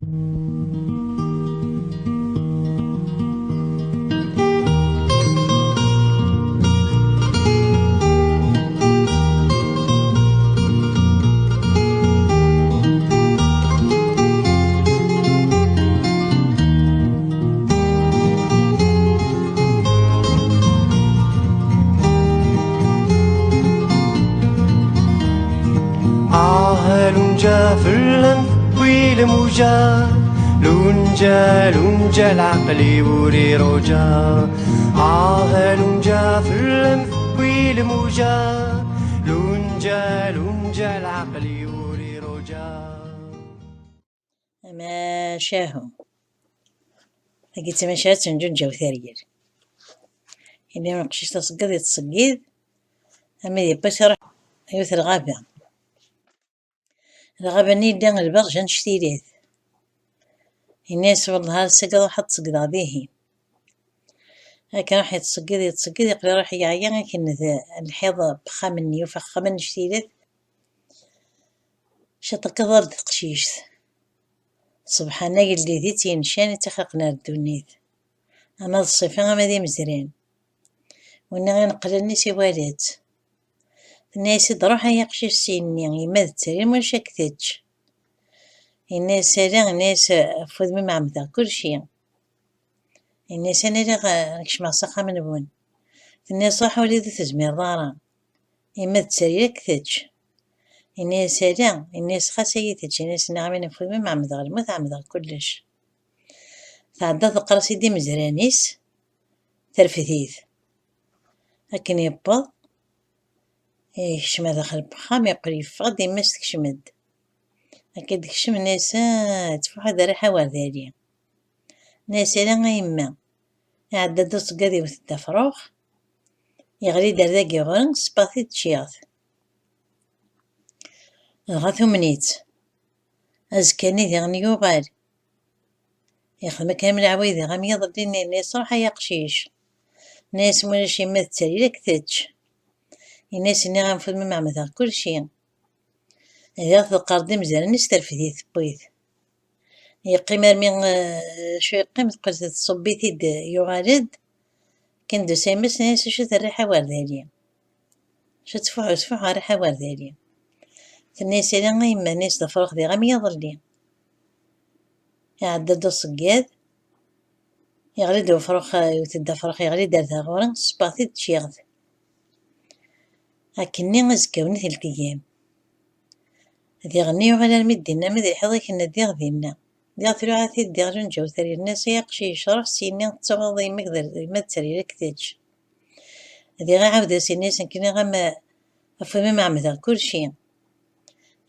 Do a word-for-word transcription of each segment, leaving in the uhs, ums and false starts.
Ah, lunǧa fell-am tewwi lmuja, lunǧa, lunǧa, leɛqel-iw ur iruǧa. Ah, lunǧa fell-am tewwi lmuja, lunǧa, lunǧa, leɛqel-iw ur iruǧa. Amacahu. Tagi d tamacahut n Ǧunǧa Uteryel. Imi uneqcic taṣeggiḍ yettṣeggid, ama d yewwas iruḥ yiwet lɣaba. Lɣaba-nni yella lberǧ annect-ilat. Yenna-yas: "Wellah, ar ass-agi ad ruḥeɣ ad ṣeggdeɣ dihin." Akken ruḥ yettṣeggid, yettṣeggid, yeqqel iruḥ yeɛya akken d lḥiḍ n wexxam-nni, yufa axxam annect-ilat. Ciṭ akka ḍal-d teqcict. Ṣebḥan agellid i tt-yencan, i tt-ixelqen ar ddunit. Ama d ṣṣifa, ama d imezran. Winna ineqqel allen-is iwala-tt. Tenna-yas-id: "Ruḥ ay aqcic syenni, yemma d tteryel, ma ulac ad k-tečč." Yenna-yas ala, yenna-yas: "Ɣef wudem-im ɛemmdeɣ kulci." Yenna-yas: "Ana lliɣ, eh, kecmeɣ s axxam-nwen." Tenna-yas: "Ruḥ wali ur tezmireḍ ara. Yemma d tteryel ad k-tečč." Yenna-yas: "Ala." Yenna-yas: "Xas ad iyi-tečč." Yenna-yas: "Nniɣ-am-in ɣef wudem-im ɛemmdeɣ lmut, ɛemmdeɣ kullec." Tɛedda teqqers-id imezran-is, terfed-it. Akken yewweḍ, yekcem ar daxel n wexxam, yeqqel yeffeɣ-d, yemma-s tekcem-d. Akken d-tekcem, tenna-yas: "Ah, ttfuḥ ad rriḥ awerdali." Tenna-yas: "Ala a yemma." Iɛedda-d uṣeggad, iwet-d afrux, yeɣli-d ar dagi ɣur-i, ṣebbaɣ-t-id ččiɣ-t. Dɣa tumen-itt. Azekka-nni diɣen yuɣal. Yexdem akken am leɛwayed-, am yiḍelli-nni, yenna-yas: "Ruḥ ay aqcic." Yenna-yas: "Ma ulac yemma d tteryel ad k-tečč." Yenna-yas: "Nniɣ-am ɣef wudem-im ɛemmdeɣ kulci." Diɣ tḍeqqer-d imezran-is, terfed-it, tewwi-t. Yeqqim armi, eh, acu yeqqim, teqqel tṣubb-it-id, yuɣal-d. Ken d usaymes, tenna-yas: "Acu terriḥ awerdali? Acu ttfuḥ, ur ttfuḥ, arriḥ awerdali." Tenna-yas: "Ala a yemma," tenna-yas, "d afrux diɣ am yiḍelli." Iɛedda-d uṣeggad, yeɣli-d ufrux, iwet-d afrux, yeɣli-d ar da ɣur-i, ṣebbaɣ-t-id ččiɣ-t. Akkenni azekka-nni teltgam. Diɣenni yuɣal armi d dinna, ma d lḥiḍ akken diɣ dinna. Diɣ tluɛa-t-id diɣ Ǧunǧa Uteryel, tenna-yas: "Ay aqcic, ruḥ syenni, tettuɣaḍ yemma-k d, yemma d tteryel ad k-tečč." Diɣ iɛawed-as, yenna-yas: "Nekk nniɣ-am ɣef wudem-im ɛemmdeɣ kulci."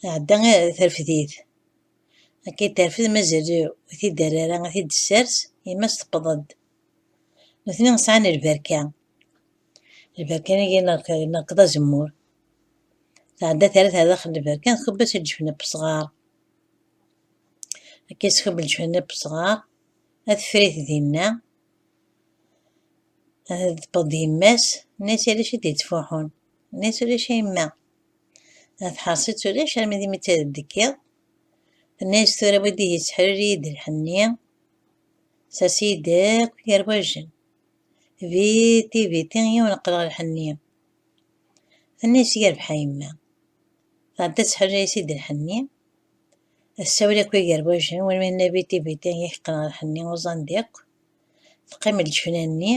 Iɛedda, eh, terfed-it. Akka i terfed, mazal ur t-id-terri ara, ad t-id-tessers, yemma-s tewweḍ-d. Nutni sɛan lberka. Lberka-nni inerk-, inerkeḍ azemmur. Tɛedda terra-t ar daxel n lberka, tkubb-as lǧefn n wesɣar. Akka i tkubb lǧefn n wesɣar, ad teffer-it dinna. Ad tewweḍ yemma-s, tenna-yas: "Ulac i d-yettfuḥun." Tenna-yas: "Ulac a yemma." Ad tḥerṣ-itt ulac armi d imi d-tekkiḍ. Tenna-yas: "Tura wid ihi sseḥruri-yi-d lḥenni, sers-iyi-d akk gar wajjen. Biti biti yiwen qqleɣ lḥenni." Tenna-yas: "Yerbeḥ a yemma." Tɛedda tesseḥruri-yas-id lḥenni. Tessawel akk i gar wajjen, win mi tenna: "Biti biti yak qqleɣ lḥenni, uẓan-d akk." Teqqim leǧfna-nni.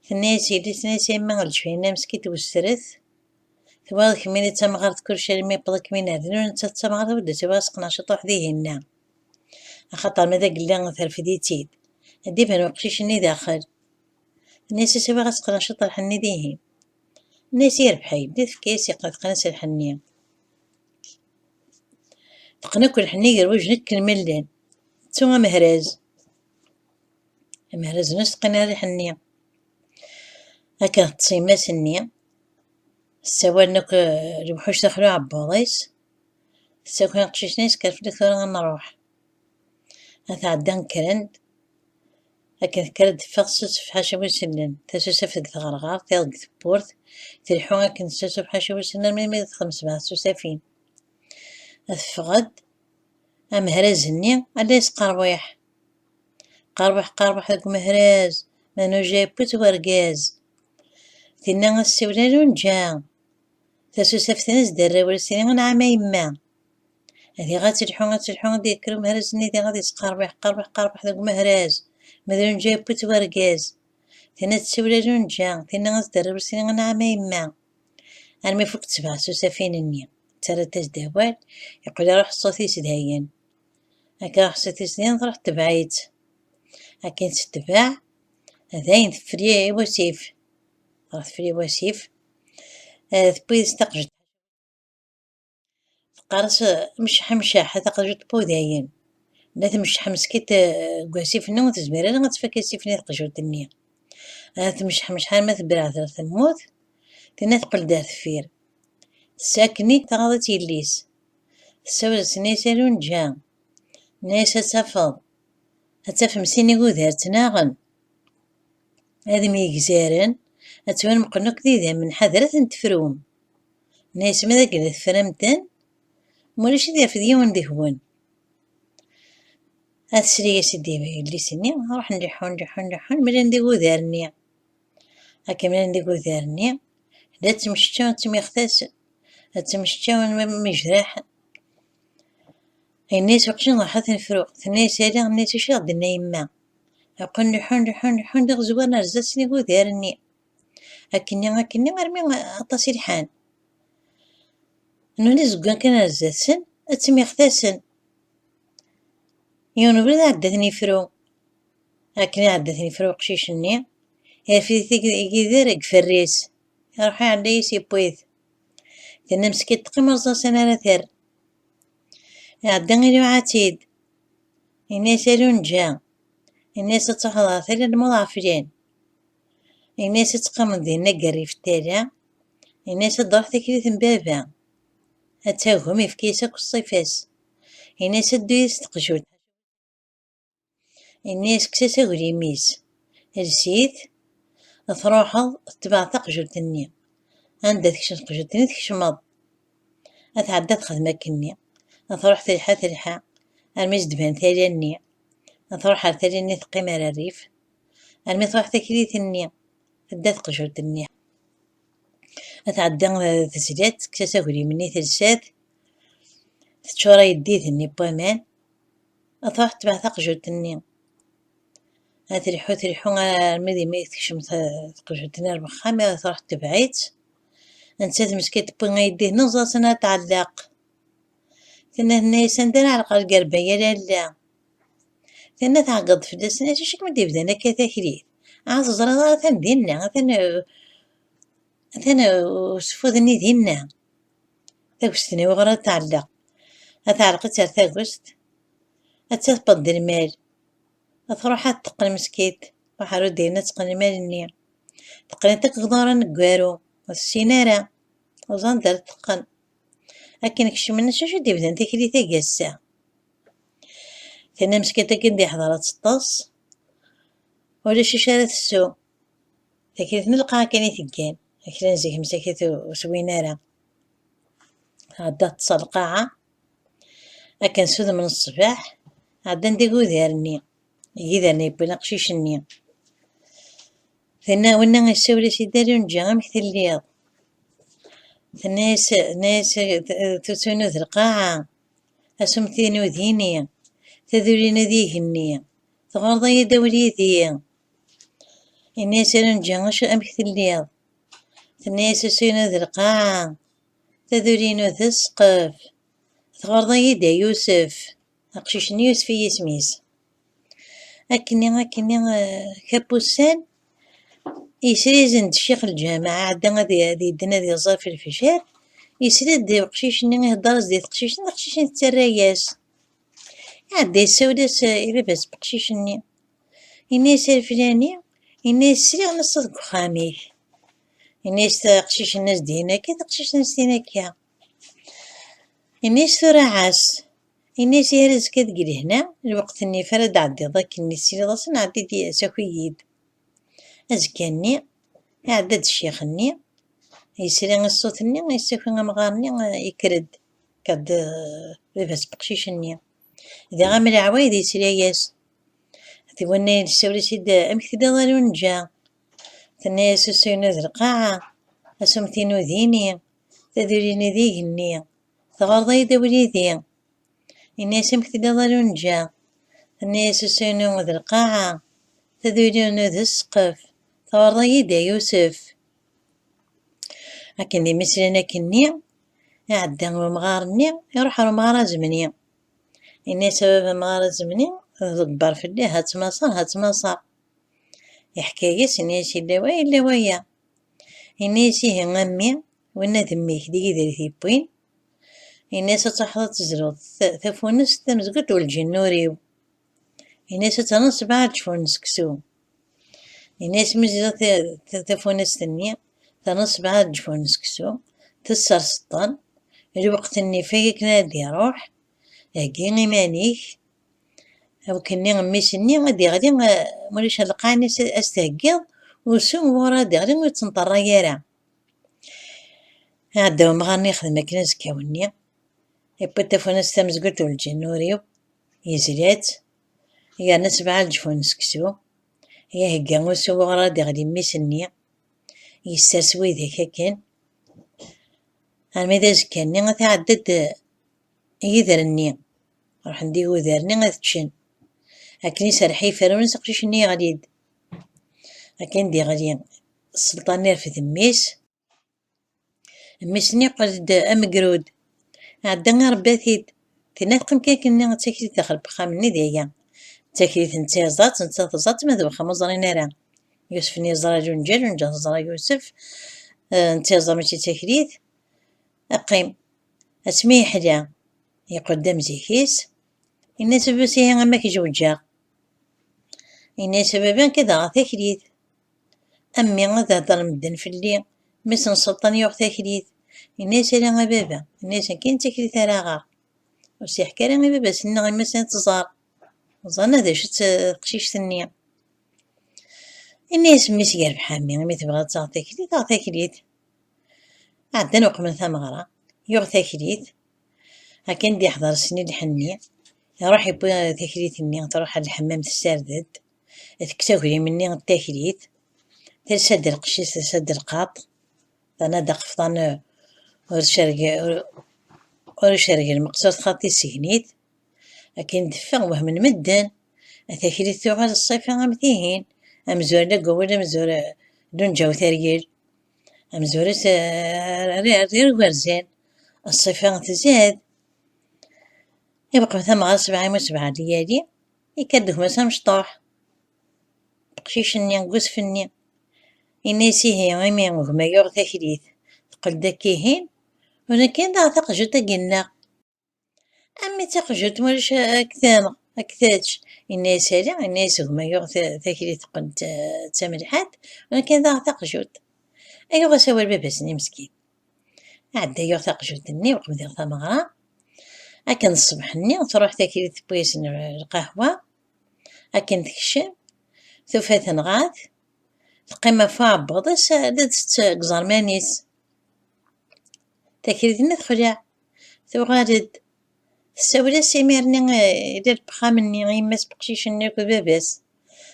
Tenna-yas yelli-s, tenna-yas: "A yemma, leǧfina meskint wessret. Twalaḍ kemmini d tamɣart, kulci almi yewweḍ akemmini ar din, ur nettat d tamɣart, ur d-tebɣi ad teqneɛ ciṭuḥ dihinna. Axaṭer ma d agella terfed-itt-id, ad d-iban uqcic-nni daxel." Tenna-yas: "Asawi ɣas qqen ciṭ lḥenni dihin." Tenna-yas: "Yerbeḥ a yelli." Tefka-yas, yeqqen, teqqen-as lḥenni. Teqqen akk lḥenni gar wajjen akken ma llan. Tettu amehraz. Amehraz-nni ur s-teqqin ara lḥenni. Akken teṭṭes yemma-s-nni, ssawalen akk, eh, lewḥuc daxel uɛebbuḍ-is. Tessaki aqcic-nni: "Yesker fell-ak, tura ad nruḥ." Ad tɛedda, kkren-d. Akken tekker ad d-teffeɣ, tessusef ḥaca win sellen. Tasusaf deg tɣerɣert, tiɣ deg tewwurt. Tleḥḥu akken tessusuf ḥaca win sellen, armi d xemsebɛa tsusafin. Teffeɣ-d, Amehraz-nni ala yesqerwiḥ. Qerbeḥ, qerbeḥ deg umehraz, ma nujja yewwi-tt wergaz. Tinna ad tessiwel a Lunǧa. Tasusaft-nni ad s-d-terr awal s tini: "Anɛam a yemma." Diɣ ad telḥu, ad telḥu, ad d-yekker umehraz-nni diɣ ad yesqerbeḥ, qerbeḥ, qerbeḥ deg umehraz, ma d Lunǧa yewwi-tt wergaz. Tinna ad tessiwel a Lunǧa, tinna ad s-d-terr awal s tini: "Anɛam a yemma." Armi ifuk ttbeɛ s usafin-nni, ttarra-t-as-d awal, yeqqel iruḥ ṣṣut-is dayen. Akka iruḥ ṣṣut-is dayen, truḥ tbeɛ-itt. Akken tettbeɛ, dayen teffer i wasif. Truḥ teffer i wasif. Eh, tewwi-as taqejjirt. Teqqar-as: "Mceḥ, mceḥ, a taqejjirt n wudayen." La tmecceḥ meskint, eh, deg wasif-nni, ur tezmir ara ad tfak asif-nni i tqejjirt-nni. Ah, tmecḥemceḥ arma tebreɛ ɣer temmut, tinna teqqel-d ar deffir. Tessakken-ik taɣaḍ-itt yelli-s. Tessawel-as, tenna-yas: "A Lunǧa," tenna-yas, "ad tafeḍ, ad tafem sin igudar ttnaɣen, ad myegzaren, ad ttwanmeqlen akk d idammen, ḥader ad ten-tefrum." Tenna-yas: "Ma d akken tefram-ten, ma ulac ad yafed yiwen deg-wen." Ad tesli-yas-id i yelli-s-nni, ruḥen leḥḥun, leḥḥun, leḥḥun, mlan deg udar-nni. Akken mlan deg udar-nni, la ttemceččawen, ttemyextasen, ad ttemceččawen m-, mejraḥen. Yenna-yas uqcic: "Ruḥ ad ten-fruɣ." Tenna-yas: "Ala," tenna-yas, "acu i ɣ-d-tenna yemma?" Qqlen leḥḥun, leḥḥun, leḥḥun, d iɣezwaren rrẓen sin igudaren-nni. Akkenni, akkenni, armi aṭas i lḥan. Nuni zewwan kan ar zdat-sen, ad ttemyextasen. Yiwen ubrid iɛedda ad ten-ifru. Akken iɛedda ad ten-ifru uqcic-nni, irfed-it deg, deg igider deg iferr-is. Iruḥ iɛedda-yas, yewwi-t. Tenna meskint teqqim ur ẓer s anwa ara terr. Iɛedda iluɛa-tt-id. Yenna-yas: "A Lunǧa." Yenna-yas: "Ad truḥeḍ ɣer tala n lmuḍeɛflan." Yenna-yas: "Ad teqqimeḍ dinna deg rrif n tala." Yenna-yas: "Ad d-truḥ taklit n baba. Ad tagem, yefka-yas akk ṣṣifa-s." Yenna-yas: "Ad ddu yid-s teqjult." Yenna-yas: "Kkes-as aglim-is, els-it, ad truḥeḍ, tetbeɛ taqjult-nni. Anda tekcem teqjult-nni, tkecmeḍ." Ad tɛedda texdem akkenni. Ad truḥ telḥa, telḥa, armi s-d-tban tala-nni. Ad truḥ ar tala-nni, teqqim ar rrif, armi truḥ taklit-nni, tedda teqjult-nni. Ad tɛedda, eh, tezla-tt, tekkes-as aglim-nni, telsa-t, teččur ayeddid-nni n waman, ad truḥ tetbeɛ taqjult-nni. Ad telḥu, telḥu armi d imi tekcem t-, teqjult-nni ar wexxam, ad truḥ tetbeɛ-itt. Nettat meskint tewwi ayeddid-nni, ẓer-tt ad tɛelleq. Tenna, tenna-yas: "Anda ara ɛelqeɣ lgerba ya lalla?" Tenna tɛeggeḍ fell-as, tenna-yas: "Acu i kem-id-ibdan akka taklit? Ah, teẓriḍ ara atan dinna, atan, atan useffud-nni dinna. Tagest-nni wuɣur ara tɛelleq." Ad tɛelleq-itt ar tagest, ad tafeḍ d lmal. Ad truḥ ad teqqen meskint, ruḥ ar udaynin ad teqqen lmal-nni. Teqqen-it akk deg uḍar aneggaru, ur tessin ara, ur ẓer anda ara teqqen. Akken kecmen, acu i d-ibdan tikli-agi ass-a? Tenna meskint akken d-iḥḍer ad teṭṭes, ulac acu ara tessu. Taklit n lqaɛa kan i teggan, aklan zik msakit ur swin ara. Tɛedda teṭṭes ɣer lqaɛa, akken s udem n ṣṣbeḥ, ɛeddan-d igudar-nni, igidar-nni yewwin aqcic-nni. Tenna, winna yessawel-as i Dda Lunǧa: "Amek telliḍ?" Tenna-yas, tenna-yas tuttu-inu d lqaɛa, asumti n udini, taduli-inu d igenni, tɣurḍeḍ-iyi-d awal yid-i. Yenna-yas Lunǧa: "Acu, amek telliḍ?" Tenna-yas: "Asumti-inu d lqaɛa, taduli-inu d ssqef, tɣurḍeḍ-iyi-d a Yusef." Aqcic-nni Yusef i yisem-is. Akkenni, akkenni, eh, kra n wussan, yesri-asen-d ccix n lǧameɛ, iɛedda ad, ad yedden ad iẓẓal f lefjer, yesla-d i uqcic-nni ihedder-as di teqcict-nni, taqcict-nni tettarra-yas. Iɛedda yessawel-as, eh, i baba-s n uqcic-nni. Yenna-yas: "A leflani," yenna-yas, "sliɣ neṣṣa deg uxxam-ik." Yenna-yas: "Taqcict-nni ad s-d-tini akka, taqcict-nni ad s-tini akka." Yenna-yas: "Tura ɛass." Yenna-yas: "Ar azekka deg lehna, lweqt-nni f ara d-tɛeddiḍ akken tesliḍ-asen, ɛeddi-d, saki-yi-d." Azekka-nni, iɛedda-d ccix-nni, yesla i ṣṣut-nni, yessaki amɣar-nni, yekker-d, yekker-d, eh, baba-s n uqcic-nni. Diɣ am leɛwayed yesla-yas. Twenna yessawel-as-id: "Amek telliḍ a Lunǧa?" Tenna-yas: "Usu-inu d lqaɛa, asumti-inu d ini, taduli-inu d igenni, teɣreḍ-iyi-d awlidi." Yenna-yas: "Amek telliḍ a Lunǧa?" Tenna-yas: "Usu-inu d lqaɛa, taduli-inu d ssqef, teɣreḍ-iyi-d a Yusef." Akken d imislan akkenni, iɛedda umɣar-nni, iruḥ ɣer umɣar azemni. Yenna-yas: "A baba amɣar azemni, tḍebber fell-i, ha-tt Maṣer, ha-tt Maṣer." Iḥka-yas, yenna-yas: "Yella waya, yella waya." Yenna-yas: "Ihi a mmi, winna d mmi-k, d igider i t-yewwin." Yenna-yas: "Ad truḥeḍ ad tezluḍ ta-, tafunest tamezgelt ur lǧin ur-iw." Yenna-yas: "Ad ternuḍ sebɛa leǧfun n seksu." Yenna-yas: "Mi zliḍ ta-, ta-, tafunast-nni, ternuḍ sebɛa leǧfun n seksu, tesserseḍ-ten, lweqt-nni fak akken ad d-iruḥ, heggi iman-ik, awekken-nni mmi-s-nni ad d-iɣli, eh, ma ulac lqaɛa-nni s-, ad s-theggiḍ, usu ɣur ad d-iɣli ur yettenṭerray ara." Iɛedda umɣar-nni yexdem akken azekka-nni, yewwi-d tafunast tamezgelt ur lǧin ur-iw, yezla-tt, yerna sebɛa leǧfun n seksu, ihegga usu ɣur ad d-iɣli mmi-s-nni, yessers widak akken, armi d azekka-nni ad iɛedda-d yider-nni. Ruḥen-d igudar-nni ad ččen. Akken iserreḥ i yiferrun-is, aqcic-nni yeɣli-d. Akken d-iɣli, sselṭan irfed mmi-s. Mmi-s-nni yeqqel-d amegrud. Ɛedda irebba-t-id. Tenna teqqim kan akken-nni d taklit daxel n wexxam-nni d aya. D taklit netta yeẓra-tt, netta teẓra-tt, ma d wexxam ur ẓrin ara. Yusef-nni yeẓra Lunǧa, Lunǧa teẓra Yusef. Eh, netta yeẓra mačči d taklit. Qqim. Asmi yeḥla, yeqqel-d am zik-is. Yenna-yas baba-s: "Ihi ama k-zewǧeɣ." Yenna-yas: "A baba, nekk ad aɣeɣ taklit. A mmi, ad heddren medden fell-i. Mmi-s n sselṭan yuɣ taklit." Yenna-yas: "Ala a baba." Yenna-yas: "Nekk d taklit ara aɣeɣ." Ur s-yeḥki ara i baba-s-nneɣ, i mass ad tẓer. Ẓerna d acu-tt teqcict-nni. Yenna-yas mmi-s: "Yerbeḥ a mmi, imi tebɣiḍ ad taɣeḍ taklit, aɣ taklit." Ɛeddan uqmen tameɣra, yuɣ taklit. Akken d-iḥḍer sni lḥenni, iruḥ yewwi taklit-nni, truḥ ɣer lḥemmam tessared-d, tekkes aglim-nni n taklit, telsa-d lqecc-is, telsa-d lqaṭ, terna-d aqefṭan, ur cerg-, ur, ur cergel meqsur txaḍ tissegnit. Akken d-teffeɣ wehmen medden. A taklit tuɣal ṣṣifa am tihin. Amzur la gawel amzur, eh, d unǧaw tergel. Amzur-is, eh, ar, ar, ar igerzen. Ṣṣifa tzad. Ibeqqa tameɣra sebɛa u sebɛa leyali. Ikad gma-s amecṭuḥ. Aqcic-nni deg usef-nni. Yenna-yas: "Ihi, imi gma yuɣ taklit, teqqel-d akka ihin, u nekkin daɣ taqejjut-agi-nneɣ." "A mmi, d taqejjut, ma ulac ad k-tenɣ, ad k-tečč." Yenna-yas: "Ala." Yenna-yas: "Gma yuɣ ta-, taklit teqqel d ta-, d tamelḥant, u nekkin daɣ taqejjut." Yuɣ-as awal baba-s-nni meskin. Ɛedda yuɣ taqejjut-nni, uqbel diɣ tameɣra. Akken d ṣṣbeḥ-nni, truḥ taklit tewwi-yasen lqahwa. Akken tekcem, tufa tenɣa-t, teqqim ɣef uɛebbuḍ-is, la d-tett deg iẓerman-is. Taklit-nni texleɛ, tuɣal-d. Tessawel-as imir-nni, eh, yella deg uxxam-nni, i yemma-s n uqcic-nni akked baba-s.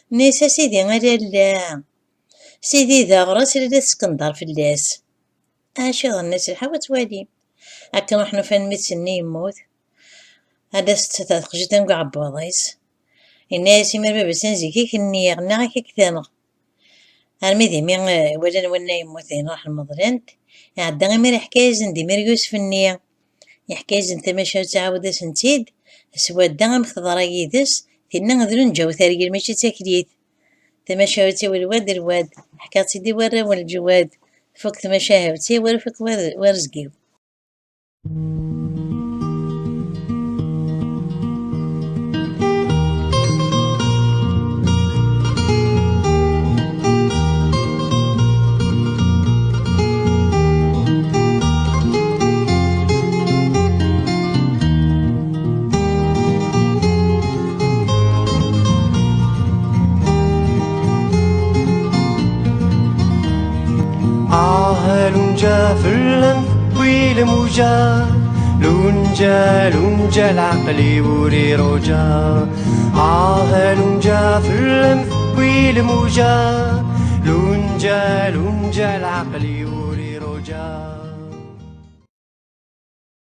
Tenna-yas: "A sidi, a lalla, sidi d aɣrus, la d-teskendeṛ fell-as." Acu iḍen-as lḥaw ad twalim. Akken ruḥen ufan mmi-tsen-nni yemmut. Ad as-tetta teqjit deg uɛebbuḍ-is. Yenna-yas: "Imir baba-s n zik i k-nniɣ, nniɣ-ak ad k-tenɣ." Armi d imi, eh, walan wanna yemmut, dayen ruḥen meḍlen-t. Iɛedda imir iḥka-yasen-d imir Yusef-nni. Iḥka-yasen tamacahut, iɛawed-asen-tt-id. Swadda amek teḍra yid-s, tinna d Lunǧa u tergel, mačči d taklit. Tamacahut-iw lwad lwad, ḥkiɣ-tt-id i warraw n leǧwad. Tfuk tmacahut-iw, ur ifuk war, war zgiw. Ahlun ǧa fell-am tewwi lmuja, Lunǧa, lunǧa, lɛaqel-iw ur iruǧa. Ah, lunǧa, fell-am tewwi lmuja. Lunǧa, lunǧa, lɛaqel-iw ur iruǧa.